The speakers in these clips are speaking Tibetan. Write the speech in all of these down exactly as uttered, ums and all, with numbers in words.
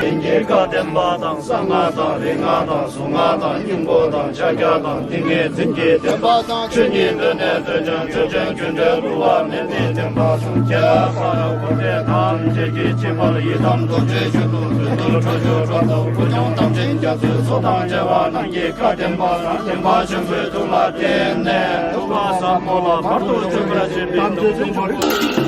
ལྷན་སྐྱེས་བཀའ་བདེན་པ་དང་གསང་སྔགས་དང་རིག་སྔགས་དང་གཟུངས་སྔགས་དང་སྙིང་པོ་དང་ཕྱག་རྒྱ་དང་ཏིང་ངེ་འཛིན་གྱི་བདེན་པ་དང་ཆོས་ཉིད་གདོད་ནས་གདོད་བྱང་ཆོས་ཅན། རྒྱུ་འབྲས་བསླུ་བ་མེད་པའི་བདེན་པ་སངས་རྒྱས་པར་གོ་དེ་ཐམས་ཅད་ཀྱི་སྤྱི་བོར་ཡི་དམ་རྡོ་རྗེ་རྒྱུད་དུ་བདུད་འདུལ་ཁྲོ་ཆུ་ཁྲོ་ཐོག་ཀུན་འབྱུང་ཐམས་ཅད་རྒྱ་མཚོའི་མཚོ་དང་བཅས་པ་རྣམས་ཀྱི་བཀའ་བདེན་པ་དང་བདེན་པ་ཆེན་པོའི་ཐུགས་ལ་བརྟེན་ནས་ཐུབ་པ་ཟབ་མོ་ལ་བར་དུ་གཅིག་པར་བྱེད་པའི་དམ་བཅའ་ཆེན་པོ།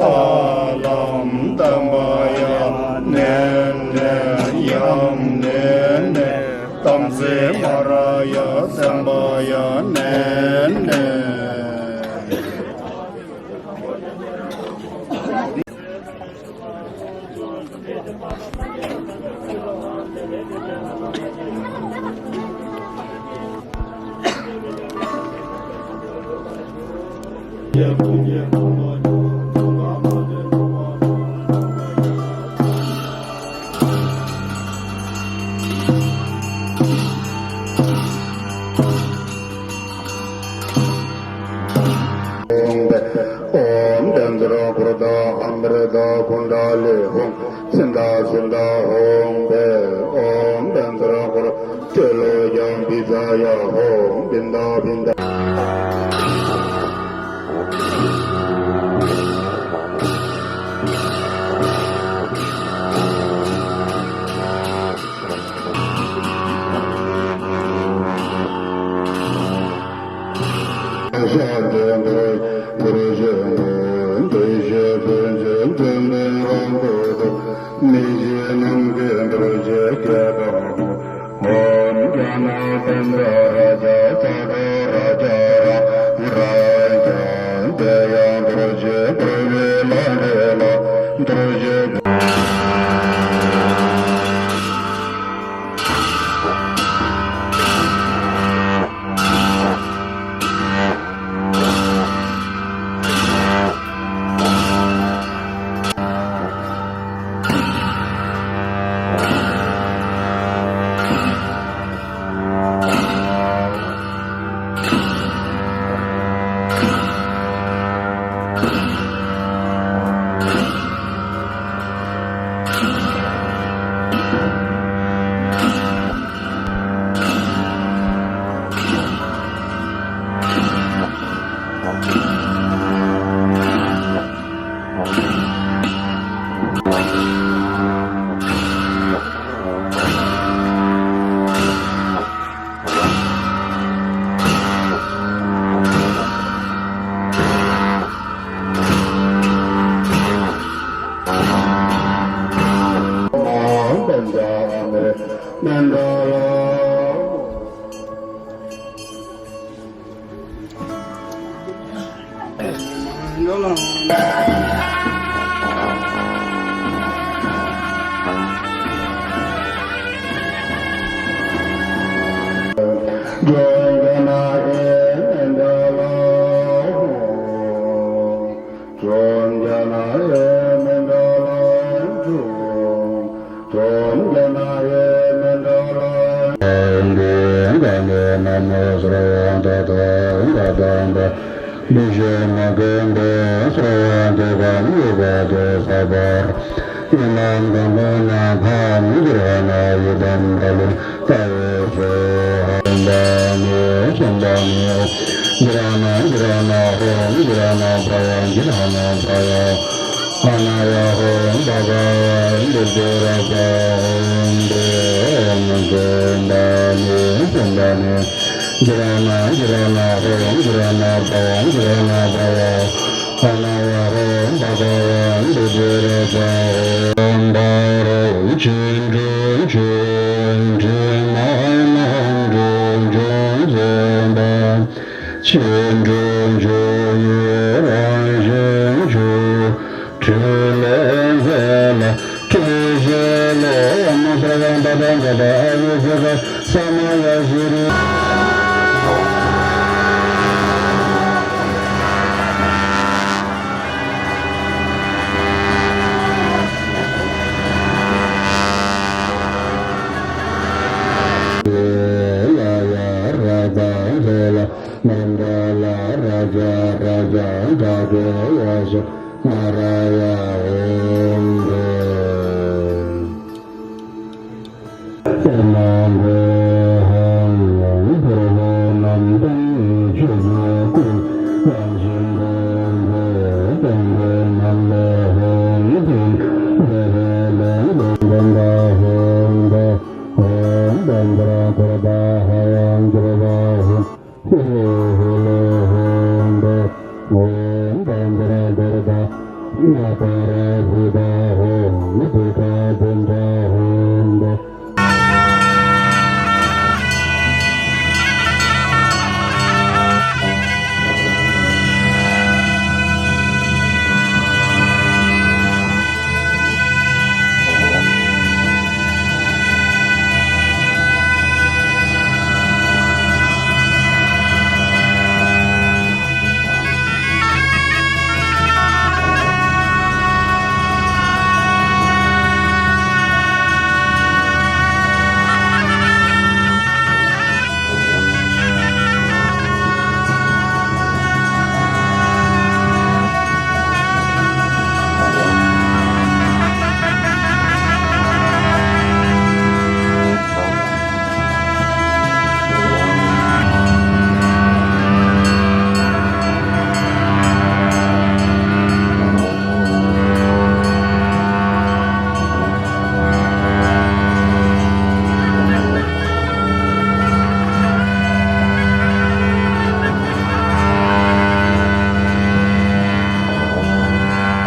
ལམ་བསྟན་པ་ཡང་ནས་ནས་ཡང་ནས་ནས་དམ་ཚིག་མ་ར་ཡ་སེམས་པ་ཡང་ནས་ནས། ཨོཾ་བཛྲ་གུ་རུ་ཏ་ཨམ་བྷ་ར་ཏ་ཀུཎ་ཌ་ལི་ཧཱུྃ། སིནྡྷ་སིནྡྷ་ཧཱུྃ་ཕཊ། ཨོཾ་བཛྲ་གུ་རུ་ཏྲི་ལོ་ཀྱ་པི་ཛ་ཡ་ཧཱུྃ། བིནྡ་བིནྡ།